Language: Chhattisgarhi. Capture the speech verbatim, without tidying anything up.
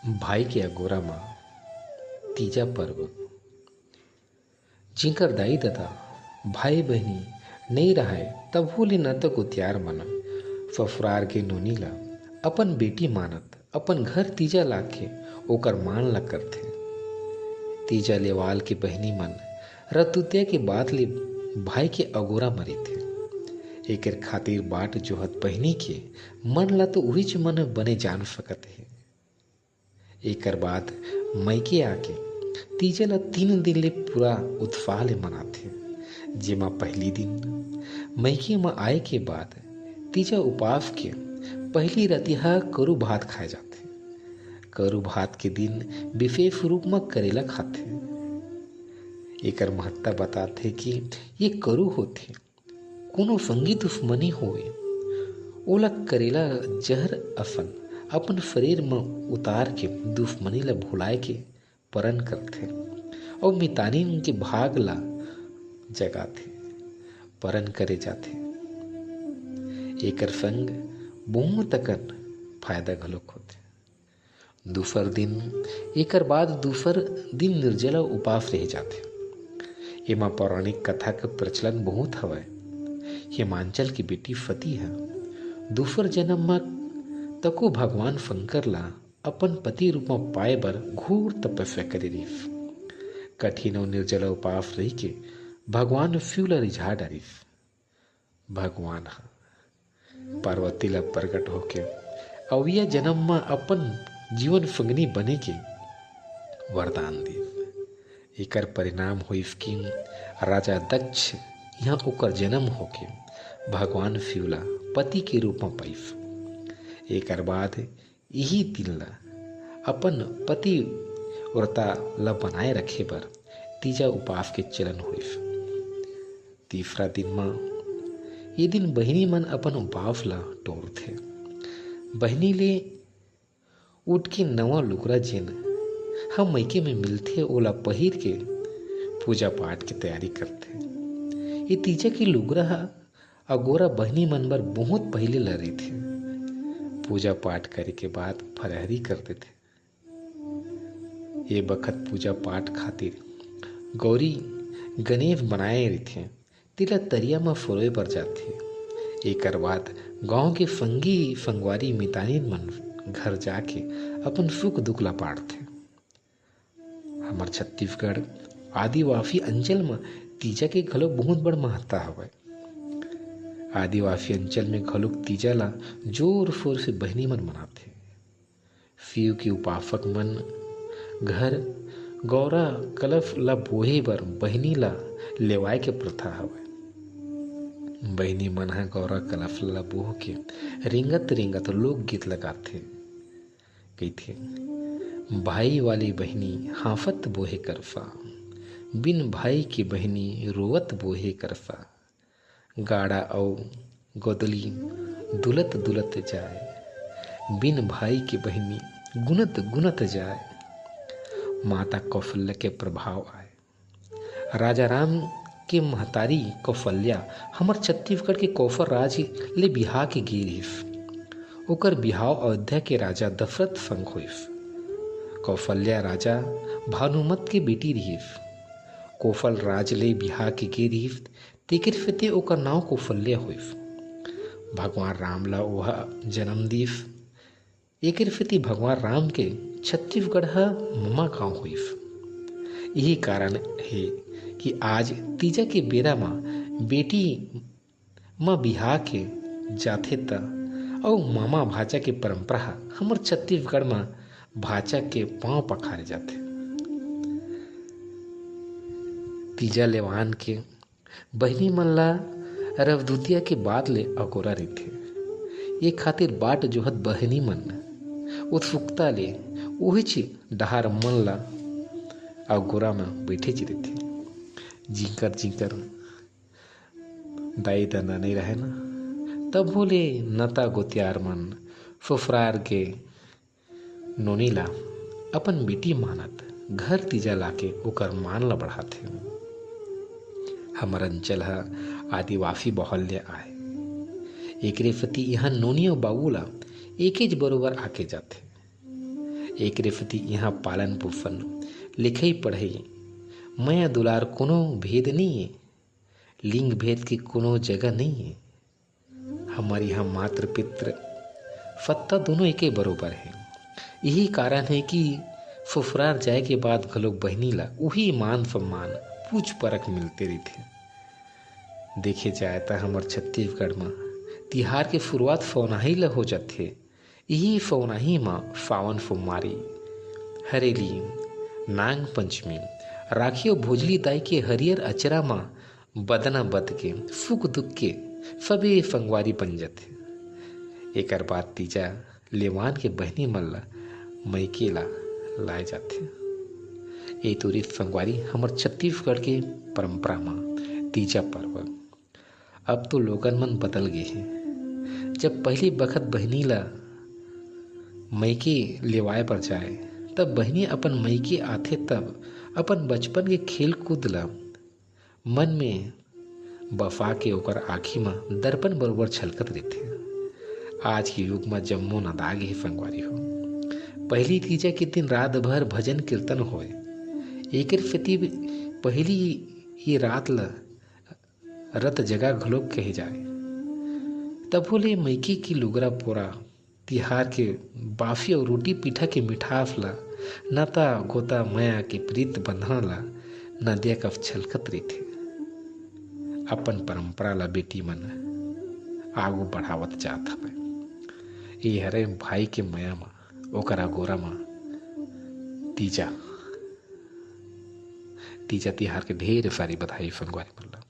भाई के अगोरा म तीजा पर्व। जिंकर दाई ददा, भाई बहिनी नइ रहय, तभो ले नता गोतियार मन ससुरार के नोनी ल अपन बेटी मानत अपन घर तीजा लाके ओकर मान ल करथे। तीजा लेवाल के बहिनी मन रतुतिया के बात ले भाई के अगोरा म रहिथे। एकर खातिर बाट जोहत बहिनी के मन ल तो उहीच मन बने जान सकत हे। एकर बाद मइके आके तीजा ल तीन दिन ले पूरा उत्साह ले मनाथे, जेमा पहिली दिन मइके म आए के बाद तीजा उपास के पहिली राति ह करू भात खाए जाथे। करू भात के दिन विशेष रूप म करेला खाथे। एकर महत्ता बताथे कि ये करू होथे, कोनो संगी दुश्मनी होए, ओला करेला जहर असन अपन शरीर म उतार के दुश्मनी ल भुलाए के परन करथे अउ मितानिन के भाग ल जगाथे, परन करे जाथे। एकर संग बहुत अकन फायदा घलोक होथे। दूसर दिन, एकर बाद दूसर दिन निर्जला उपास रह जाथे। एमा पौराणिक कथा के प्रचलन बहुत हवय। हिमांचल के बेटी सती ह दूसर जन्म म तको भगवान शंकर ला अपन पति रूप म पाए बर घोर तपस्या करे रिहिस। कठिन अउ निर्जला उपास रहि के भगवान शिव ला रिझा डारिस। भगवान ह पार्वती ला प्रकट होके अवइया जन्म म अपन जीवन संगनी बने के वरदान दिस। एकर परिणाम होइस कि राजा दक्ष इहाँ ओकर जन्म होके भगवान शिव ला पति के रूप म पाइस। एकर बाद इही दिन ला अपन पतिव्रता ला बनाए रखे बर तीजा उपास के चलन होइस। तीसरा दिन म ये दिन बहिनी मन अपन उपास ला टोरथे। बहिनी ले उठ के नवा लुगरा जेन ह मइके में मिलथे, ओला पहिर के पूजा पाठ के तैयारी करथे। ये तीजा के लुगरा ह अगोरा बहिनी मन बर बहुत पहिली ल रहिथे। पूजा पाठ करे के बाद फरहरी कर देथे। ये बखत पूजा पाठ खातिर गौरी गणेश बनाए रहिथे, तेला तरिया म फरोए बर जाथे। एकर बाद गांव के संगी संगवारी मितानिन मन घर जाके अपन सुख दुख ला बांटथे। हमर छत्तीसगढ़ आदिवासी अंचल म तीजा के घलो बहुत बड़ महत्ता हवय। आदिवासी अंचल में घलोक तीजा ला जोर शोर से बहिनी मन मनाथे। शिव के उपासक मन घर गौरा कलश ला बोहे बर बहिनी ला लेवाए के प्रथा हवय। बहिनी मन ह गौरा कलश ला बोह के रेंगत रेंगत लोकगीत लगाथे। कहिथे, "भाई वाली बहिनी हांफत बोहे करसा, बिन भाई के बहिनी रोवत बोहे करसा, गाड़ा अउ गोदली दुलत दुलत जाए, बिन भाई के बहिनी गुनत गुनत जाए।" माता कौशल्या के प्रभाव आए। राजा राम के महतारी कौशल्या हमर छत्तीसगढ़ के कोफर राज ले बिहा के गे रिहिस। ओकर बिहाव अयोध्या के राजा दशरथ संग होइस। कौशल्या राजा भानुमत के बेटी रिहिस। कोफल राज ले बिहा के गे रिहिस, तेकर सेती ओकर नांव कौशल्या होइस। भगवान राम ला ओह जन्म दिस। एकर सेती भगवान राम के छत्तीसगढ़ ह ममा गांव होइस। यही कारण हे कि आज तीजा के बेरा म बेटी म बिहा के जाथे त अउ मामा भाचा के परंपरा ह हमर छत्तीसगढ़ म भाचा के पांव पखारे जाथे। तीजा लेवान के बहिनी मन ला रवदुतिया के बात ले अगोरा रहिथे। ये खातिर बाट जोहत बहिनी मन उत्सुकता ले उहीच डहार मन ला अगोरा म बइठेच रहिथे। जिंकर जिंकर दाई ददा नइ रहय ना, तभो ले नता गोतियार मन ससुरार के नोनी ला अपन बेटी मानत घर तीजा लाके ओकर मान ला बढ़ाथे। हमर अंचल ह आदिवासी बहुल्य आय, एकरे सेती इहाँ नोनी अउ बाबू ला एकेच बरोबर आके जाथे। एकरे सेती इहाँ पालन पोषण, लिखई पढ़ई, मया दुलार कोनो भेद नइये, लिंग भेद के कोनो जगह नइये। हमर इहाँ मातृ पितृ सत्ता दूनों एके बरोबर हे। इही कारण हे कि ससुरार जाए के बाद घलोक बहिनी ला उही मान सम्मान, पूछ परख मिलते रहिथे। देखे जाए त हमर छत्तीसगढ़ म तिहार के शुरुआत सौनाही ल हो जाथे। इही सौनाही म सावन सोमवारी, हरेली, नांग पंचमी, राखी अउ भोजली दाई के हरियर अचरा म बदना बद के सुख दुख के सबे संगवारी बन जाथे। एकर बाद तीजा लेवान के बहिनी मन ल मइके ला लाए जाथे। ए तो रीत संगवारी हमर छत्तीसगढ़ के परंपरा म तीजा पर्व। अब तो लोगन मन बदल गे हे। जब पहिली बखत बहिनी ला मइके लेवाए बर जाए, तब बहिनी अपन मइके आथे, तब अपन बचपन के खेल कूद ला मन में बसा के ओकर आँखी म दर्पण बरोबर छलकत रहिथे। आज के युग म जम्मो नंदा गे हे संगवारी हो। पहिली तीजा के दिन रात भर भजन कीर्तन होय, एकर सेती पहिली ये रात ल रत जगा घलोक कहे जाए। तभो ले मइके के लुगरा पोरा, तिहार के बासी अउ रोटी पीठा के मिठास ला, नाता गोता मया के प्रीत बंधना ला नदिया कस छलकत रहिथे। अपन परंपरा ला बेटी मन आगू बढ़ावत जात हवय। ये हरे भाई के मया म, ओकर अगोरा म तीजा, तीजा तिहार के ढेर सारी बधाई संगवारी मन ला।